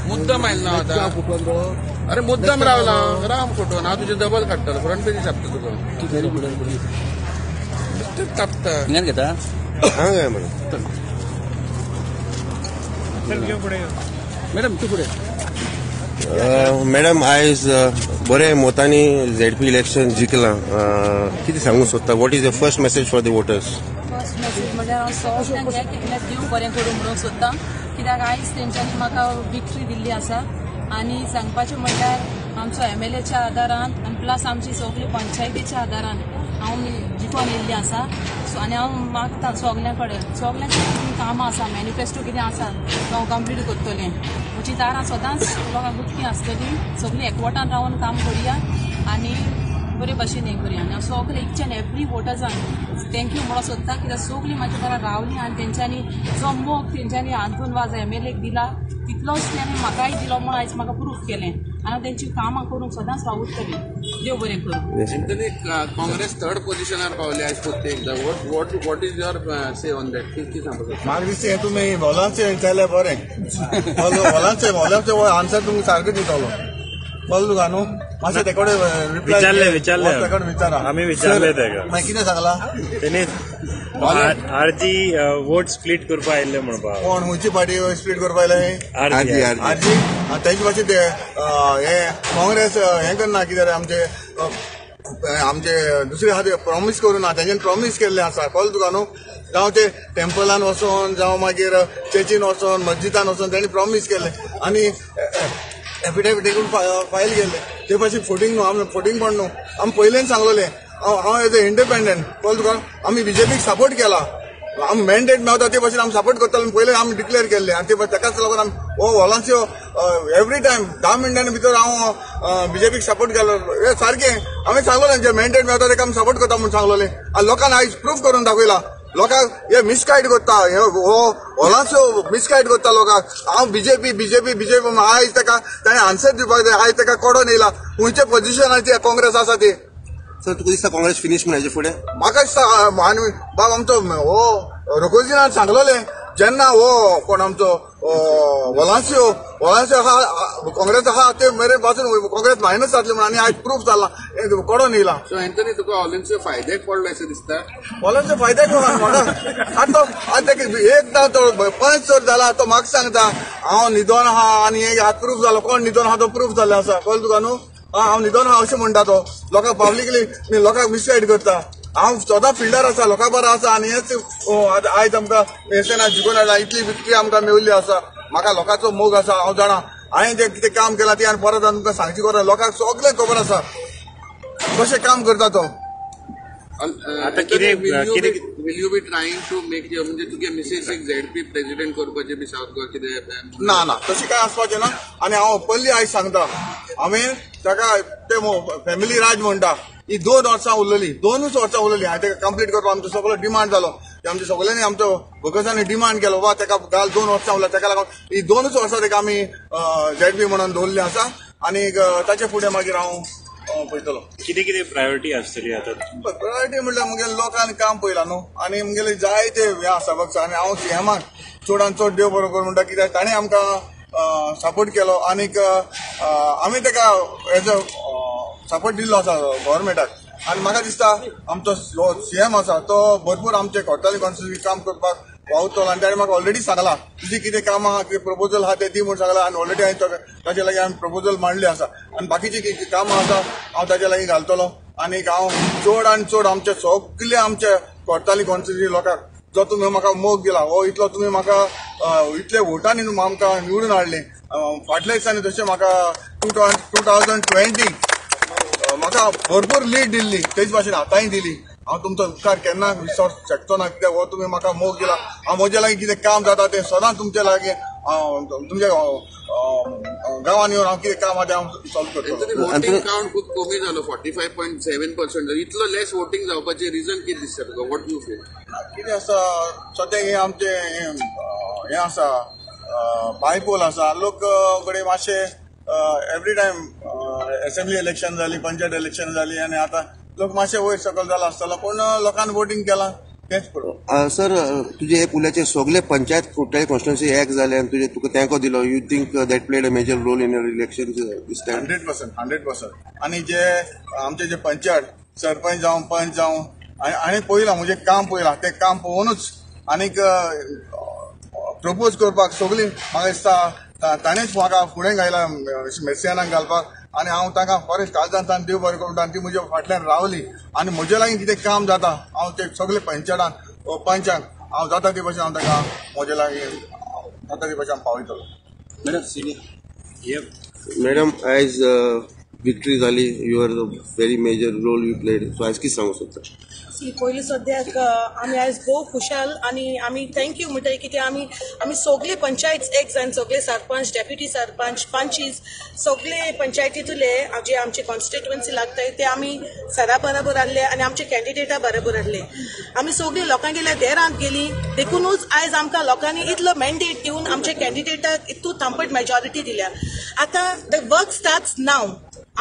मुद्दम आयल ना आता. अरे मुद्दम रावला राम फोटो ना तुझे डबल काडटलो फ्रंट पेजी छापता तुका तापता घेता. मॅडम तू फुडें. मॅडम आयज बरे मतांनी झेडपी इलेक्शन जिखलां, कितें सांगूंक सोदता? What is the first message for the voters? First message म्हणल्यार हांव सगळ्यांक हें कितें देव बरें करूं म्हणूंक सोदता, कित्याक आयज तेंच्यांनी म्हाका विक्ट्री दिल्ली आसा. आनी सांगपाचें म्हणल्यार आमचो एमएलएच्या आदारान आनी प्लस आमची सगळी पंचायतीच्या आदारान हांव जिखून येयल्ली आसा. सो आनी हांव मागता सगल्यां कडेन सगल्यांक कामां आसा, मॅनिफेस्टो कितें आसा तो हांव कंप्लीट करतलें. म्हजी दारां सदांच लोकांक उक्ती आसतली, सगळीं एकवटान रावन काम करुया आनी बरे भशेन हें करुया. आनी हांव सगळे इच एन्ड एवरी वोटर्सांक thank you म्हणूंक सोदता, कित्याक सगळीं म्हाज्या घरा रावलीं आनी तेंच्यांनी जो मोग तेंच्यांनी आंतून वाज एमएलएक दिला तितलोच तेणें म्हाकाय दिलो म्हूण आयज म्हाका प्रूफ केलें. आनी हांव तेंची कामां करूंक सदांच वावुरतलें. देव बरें करूं. एंथनी, काँग्रेस थर्ड पोझिशनार पावले आयज परते एकदा. What what is your say on that? कितें सांगपाक? म्हाका दिसता हें तुमी हॉलांचे विचारल्यार बरें. हॉलांचे हॉलांचे आन्सर तुमकां सारको दितलो. कळ्ळें तुका न्हू? मातशें ते कडेन विचारलें विचारलें ते कडेन विचारा. आमी विचारलें तेका. मागीर कितें सांगला तेणी? आरजी वोट स्प्लीट करपा आयिल्ले म्हणपा. कोण खंयची पार्टी स्प्लीट करपा आयले? आरजी. आरजी. तेजे भाशेन ते हे काँग्रेस हें करना, कितें आमचे आमचे दुसरे आहा ते प्रॉमीस करूं ना, तेंच्यानी प्रॉमीस केल्लें आसा. कळ्ळें तुका न्हू? जावं ते टेम्पलान वचोन, जावं मागीर चर्चीन वचोन, मस्जिदान वचोन तेणी प्रॉमीस केल्लें आनी एफिडेवीट करून फायल केल्लें. ते भाशेन फोटींग न्हू, आमी फोटींग पण न्हू, आमी पयलेन सांगलेलें. हांव एज ए इंडिपेंडंट, कळ्ळें तुका, आमी बीजेपीक सपोर्ट केला, आमी मॅन्डेट मेवता ते भाशेन आमी सपोर्ट करतले पयलें आमी डिक्लेअर केल्लें. आनी ते ताकाच लागून आमी हो वॉलांच्यो एवरी टायम 10 मिनटांनी भितर हांव बीजेपीक सपोर्ट केलो. हें सारकें हांवें सांगलेलें, जे मॅन्डेट मेवता तेका आमी सपोर्ट करता म्हूण सांगलेलें. आनी लोकांक आयज प्रूफ करून दाखयला. लोकांक हे मिसगायड करता, हे हो वॉलांच्यो मिसगायड करता लोकांक. हांव बीजेपी बीजेपी बीजेपी आयज ताका ताणें आन्सर दिवपाक जाय. आयज ताका कोडोन येयला खंयच्या पोजिशनाचेर काँग्रेस आसा ती. सर तुका दिसता काँग्रेस फिनीश म्हण हेजे फुडें? म्हाका दिसता आनी बाब आमचो हो रघुजीनान सांगलेलें जेन्ना हो कोण आमचो वॉलांसियो वॉलांसियो आहा काँग्रेस आहा ते मेरेन पासून काँग्रेस मायनस जातले म्हणून आनी आयज प्रूफ जाला, कोडोन येयला. सो एंथनी, तुका ऑलिंचो फायद्याक पडलो अशें दिसता? वॉलांचो फायद्याक म्हाका आतां आतां एकदां तो पंच जर जाला तो म्हाका सांगता हांव न्हिदोन आहा आनी हात प्रूफ जालो. कोण न्हिदोन आहा तो प्रूफ जाल्लो आसा. कळ्ळें तुका न्हू? हांव न्हिदोन आहा अशें म्हणटा तो. लोकांक पब्लिकली लोकांक मिसगायड करता. हांव स्वता फिल्डार आसा, लोकां बरो आसा आनी हेच आयज आमकां एसएनआर जिखून हाडला, इतली विक्ट्री आमकां मेवल्ली आसा. म्हाका लोकांचो मोग आसा. हांव जाणा हांवें जें कितें काम केलां तें आनी परत तुमकां सांगची गरज, लोकांक सगळें खबर आसा कशें काम करता तो. आतां कितें will you be trying to make म्हणजे तुगे मिसेस एक झेडपी प्रेसिडेंट करपाचें बी सावथ गोवा कितें? ना ना तशें कांय आसपाचें ना. आनी हांव ओपनली आयज सांगता, हांवें ताका ते फॅमिली राज म्हणटा ही 2 वर्सां उरलेली, 2 वर्सां उरलेली. हांवें ताका कंप्लीट करपाक आमचो सगळो डिमांड जालो, आमच्या सगळ्यांनी आमचो भगसांनी डिमांड केलो वा ताका घाल 2 वर्सां उरला, ताका लागून ही 2 वर्सां ताका आमी झेडपी म्हणून दवरली आसा. आनी ताचे फुडें मागीर हांव पळयतलो. कितें कितें प्रायोरिटी आसतली आतां? प्रायोरिटी म्हणल्यार मुगेले लोकांनी काम पळयला न्हू आनी मुगेले जायते हें आसा बघ. आनी हांव सीएमाक चडान चड देव बरो करूं म्हणटा, कित्याक ताणें आमकां सपोर्ट केलो आनीक आमी ताका एज अ सपोर्ट दिल्लो आसा गव्हर्मेंटाक. आनी म्हाका दिसता आमचो जो सीएम आसा तो भरपूर आमचे कोर्टाली कॉन्स्टिट्युन्सी काम करपाक वावुरतलो. आनी ताणें म्हाका ऑलरेडी सांगलां तुजी कितें कामां आहा कितें प्रपोजल आहा तें दी म्हूण सांगलां. आनी ऑलरेडी हांवें ताचे लागीं हांवें प्रपोजल मांडले आसा आनी बाकीचीं कितें कामां आसा हांव ताचे लागीं घालतलो. आनी हांव चड आनी चड आमचे सगळे आमचे कोर्टाली कॉन्स्टिट्युन्सी लोकांक जो तुमी म्हाका मोग दिला हो इतलो तुमी म्हाका इतले वोटांनी आमकां निवडून हाडलें. फाटल्या दिसांनी तशें म्हाका 2020 म्हाका भरपूर लीड दिल्ली, तेच भाशेन आतांय दिली. हांव तुमचो उपकार केन्ना विसर शकचो ना, कित्याक हो तुमी म्हाका मोग दिला. हांव म्हजे लागीं कितें काम जाता तें सदांच तुमचे लागीं तुमच्या गांवांनी येवन हांव कितें काम आहा तें हांव सॉल्व करतलो. वोटिंग कावंट खूब कमी जालो, 45.7%. इतलो लेस वोटिंग जावपाचें रिजन कितें दिसता तुका? What you feel? कितें आसा सद्याक हें आमचें हें आसा बायपोल आसा, लोक कडेन मातशे एवरी टायम असेंब्ली इलेक्शन जाली, पंचायत इलेक्शन जाली आनी आतां लोक मातशे वयर सकयल जाला आसतलो, पूण लोकांनी वोटींग केलां. तेंच पुरो. सर, तुजे हे पुल्याचे सगळे पंचायत कुठल्याय कॉन्स्टिट्युएन्सी एक जाले आनी तुजे तुका तेंको दिलो, you think that played a major role in your election this time? 100%, 100%. आनी जे आमचे जे पंचायत सरपंच जावं पंच जावं आनी पळयलां म्हजें काम पळयलां, तें काम पळोवनूच आनीक प्रपोज करपाक सगळीं म्हाका दिसता ताणेंच म्हाका फुडें घायला मेसियानाक घालपाक. आनी हांव तांकां फॉरेस्ट काळजान देव बरें करूं, ती म्हज्या फाटल्यान रावली आनी म्हजे लागीं कितें काम जाता हांव ते सगळे पंचायतान पंचांक हांव जाता ते भशेन हांव तांकां म्हजे लागीं जाता ते भशेन हांव पावयतलो. मॅडम, आयज विक्ट्री जाली, your very major role you played, so आयज कितें सांगूंक सोदता? सी, पयलीं सद्याक आमी आयज भोव खुशाल आनी आमी thank you म्हणटाय कित्याक आमी आमी सगळे पंचायत एक जावन सगळे सरपंच, डेप्युटी सरपंच, पंचीस सगळे पंचायतींतले जे आमचे कॉन्स्टिट्युएन्सी लागताय ते आमी सरा बराबर आहले आनी आमचे कॅन्डिडेटा बराबर आहले. आमी सगळीं लोकांगेल्या देरांत गेली, देखुनूच आयज आमकां लोकांनी इतलो मॅन्डेट दिवन आमच्या कॅन्डिडेटाक इतू थांपट मेजॉरिटी दिल्या. आतां the work starts नाव,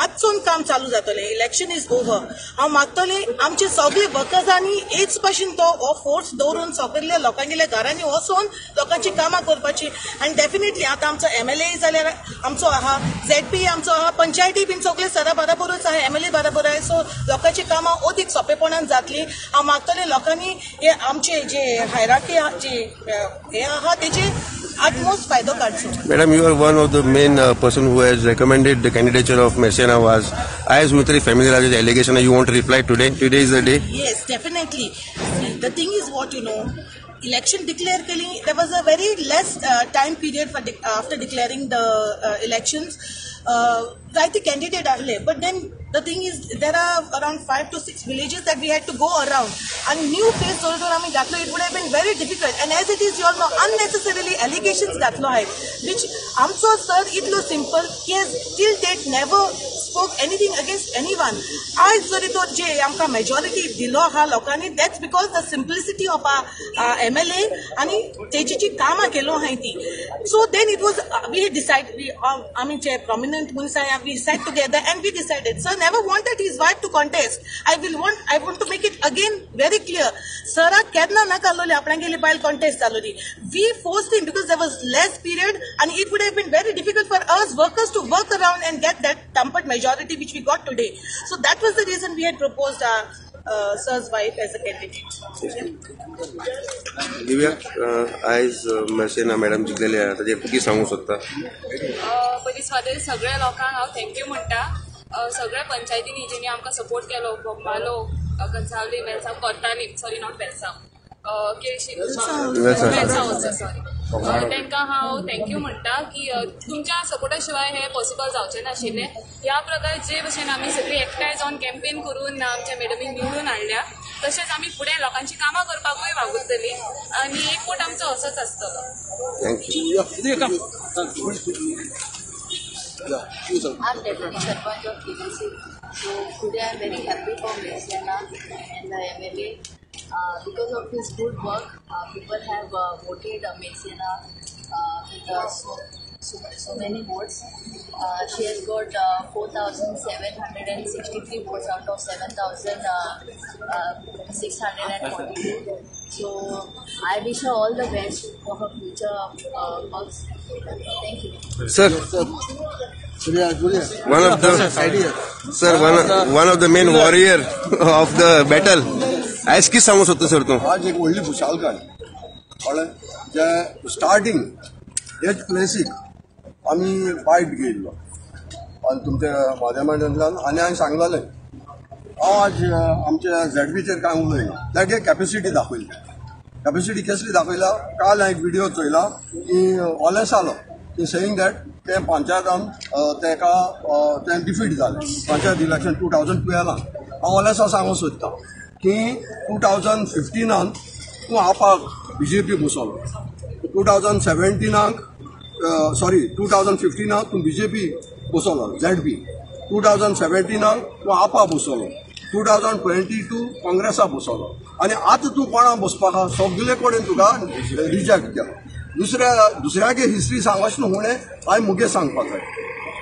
आजसून काम चालू जातलें, इलेक्शन is over. हांव मागतलें आमचे सगळे वर्कर्सांनी एच भशेन तो हो फोर्स दवरून सगळ्या लोकांगेल्या घरांनी वचून लोकांची कामां करपाची. आनी डेफिनेटली आतां आमचो एमएलए जाल्यार आमचो आहा, झेडपी आमचो आहा, पंचायती बीन सगळे सरा बराबरूच आहा, एमएलए बराबर आहा, सो लोकांची कामां अदीक सोंपेपणान जातली. हांव मागतलें लोकांनी हे आमचे जे हायराकी जे हे आहा तेजे utmost फायदो काडचो. Madam, you are one of the main person who has recommended the candidature of Marciana Vaz. आयज खंय तरी family Raja's allegation, you want to reply today? Today is the day. Yes, definitely. See, the thing is what you know, election declare केली, there was a very less time period for after declaring the elections. जायते candidate आहले, but then the thing is there are around 5 to 6 villages that we had to go around आनी new face जर जर आमी घातलो, it would have been very difficult. And as it is you all know, unnecessarily allegations घातलो आहाय, which आमचो sir इतलो simple, he has till date never spoke anything against anyone. आयज जरी तो जे आमकां मेजॉरिटी दिलो आहा लोकांनी, that's because the simplicity of our MLA आनी तेजी जी कामां केलो आहाय ती. So then it was we decide, आमी जे prominent मनीस आहाय, we sat together and we decided. Sir never wanted his wife to contest. I want to make it again very clear. सराक केन्ना नाका आसलोली आपणागेली बायल contest जालोली. We forced him because there was less period and it would have been very difficult for us workers to work around and get that tampered majority which we got today. So that was the reason we had proposed our sir's wife as a candidate. Divya, आयज Marciana madam जिखलेले आहा, ताजेर तूं कितें सांगूंक सोदता? पयलीं सुवातेर सगळ्या लोकांक हांव thank you म्हणटा. सगळ्या पंचायतींनी जेणी आमकां सपोर्ट केलो, बोगमालो, घनसावली, वेलसांव, कोर्टाली, sorry not Velsao, Quelossim, Velsao sorry, तांकां हांव thank you म्हणटा की तुमच्या सपोर्टा शिवाय हें पॉसिबल जावचें नाशिल्लें. ह्या प्रकारे जे भशेन आमी सगळीं एकठांय जावन कॅम्पेन करून आमच्या मॅडमीक निवडून हाडल्या, तशेंच आमी फुडें लोकांची कामां करपाकूय वावुरतली आनी एकवट आमचो असोच आसतलो. Thank you. I'm Deputy Sarpanch of Quelossim. So today I'm very happy for Marciana and the MLA. Because of his good work, people have voted Marciana with so many votes. She has got 4,763 votes out of 7,642. So I wish her all the best for her future works. Thank you. Sir, one of the main warrior of the battle. आयज कितें सांगूंक सोदता sir तूं? आज एक व्हडली खुशालकाय, कळ्ळें, जे स्टार्टींग हेच प्लेसीक आमी बायट घेयल्लो आनी तुमच्या माध्यमांतल्यान आनी हांवें सांगलेलें, हांव आज आमच्या झेडपीचेर कांय उलयना, तागे कॅपेसिटी दाखयली. कॅपेसिटी कसली दाखयला, काल हांवें एक विडियो चोयला की ओलेसालो की सेईंग that ते पंचायतान तेका तें डिफीट जालें पंचायत इलेक्शन 2012. हांव ओलेसा सांगूंक सोदता की 2015 तूं आपाक बीजेपी बसवलो, 2017 सॉरी 2015 तूं बीजेपी बसवलो झेडपी, 2017 तूं आपा बसवलो, 2022 काँग्रेसा बसवलो आनी आतां तूं कोणाक बसपाक आहा, सगळे कडेन तुका रिजेक्ट केलो. दुसऱ्यागे हिस्ट्री सांगच न्हू फुडें हांवें मुगे सांगपाक जाय,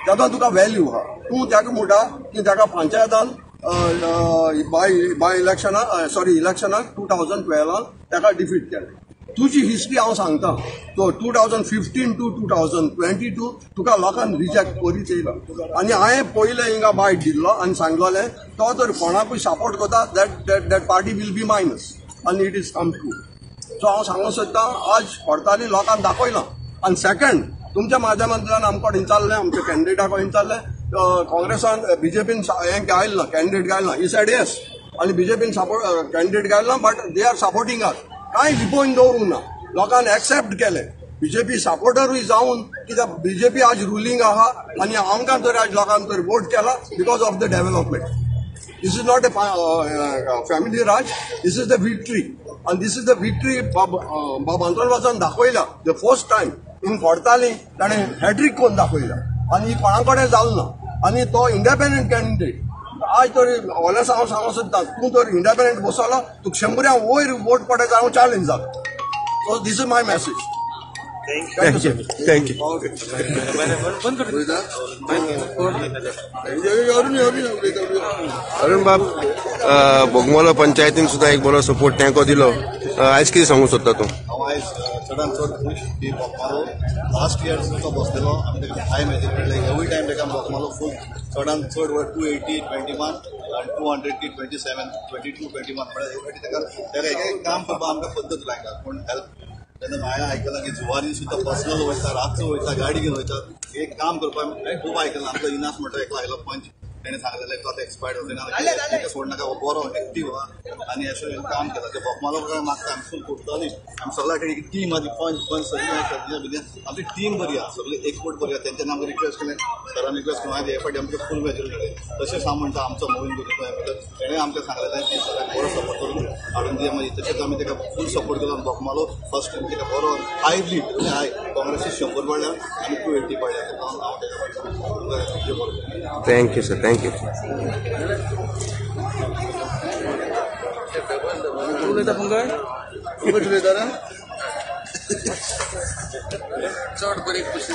तेन्ना तुका व्हॅल्यू आहा. तूं ताका म्हणटा की ताका पंचायतान बाय इलेक्शनाक सॉरी इलेक्शनाक 2012 ताका डिफीट केलें. तुजी हिस्ट्री हांव सांगता. तो 2015 टू 2022 तुका लोकांक रिजेक्ट करीत येयला आनी हांवें पयलें हिंगा बायट दिल्लो आनी सांगलोलें तो जर कोणाकूय सपोर्ट करता that that party will be minus आनी it is come true. So हांव सांगूंक सोदतां आज कोडताली लोकांक दाखयलां. आनी सेकंड तुमच्या माध्यमांतल्यान आमकां विचारलें, आमच्या कॅन्डिडेटाक विचारलें, काँग्रेसान बीजेपीन हें गायलें ना, कॅन्डिडेट गायला ही सायड येस आनी बीजेपीन सपोर्ट कॅन्डिडेट गायला but they are supporting us. कांय लिपोवन दवरूंक ना, लोकांनी एक्सेप्ट केलें. बीजेपी सपोर्टरूय जावन कित्याक बीजेपी आज रुलींग आहा आनी आमकां तर आज लोकांक तर वोट केला because of the development. This is not a family Raj, this is the victory. आनी this is the victory बाब अंतोन वाजान दाखयला the first time in Cortalim. ताणें हॅट्रीक करून दाखयला आनी कोणा कडेन जालो ना आनी तो इंडिपेंडंट कॅन्डिडेट. आज तर व्हडलें हांव सांगूंक सोदता तूं तर इंडिपेंडंट बसलो तुका 100 वयर वोट पडत हांव चॅलेंज जाता. So this is my message. Thank you. Thank you. Arun बाब, बोगमोलो पंचायतीन सुद्धा एक बरो सपोर्ट तेंको दिलो. आयज कितें सांगूंक सोदता तूं? हांव आयज चडान चड खूश की बोगमालो लास्ट इयर जो बसलेलो आमी ताका हाय मेजर मेळ्ळें. एवरी टायम ताका बोगमालो फूल चडान चड 280 21 आनी 280 27 22 21 म्हळ्यार हे फावटी ताका ताका एक काम करपाक आमकां पद्दत लागता कोण हेल्प. तेन्ना हांवें आयकलां की जुवारी सुद्दां पर्सनल वयता, रातचो वयता, गाडी घेवन वयता एक काम करपाक. हांवें खूब आयकलां. आमचो इनास म्हणटा एकलो आयलो पंच, तेणें सांगलेलें तो आतां एक्सपायर्ड जालो ताका सोडनाका, हो बरो एक्टीव आहा आनी अशें काम केलां. ते बोगमालो मागता आमी फूल करताली. आमी सगळ्या कडेन एक टीम आहा ती पंच पंच सगळीं बिदें आमची टीम बरी आहा, सगळी एकवट बरी आहा. तेंच्यानी आमकां रिक्वेस्ट केलें, सरान रिक्वेस्ट करून हे फावटी आमकां फूल मेजर मेळ्ळें. तशेंच हांव म्हणटा आमचो मोहीन गुजरात तेणें आमकां सांगलेलें की सगळ्यांक बरो सपोर्ट करून हाडून दी. मागीर तशेंच आमी ताका फूल सपोर्ट केलो. बोगमालो फर्स्ट टायम ताका बरो हाय लीड हाय काँग्रेसी 100 पडल्या आनी 280 पडल्या. हांव ताका thank you sir. Thank you. चड बरी खुशी.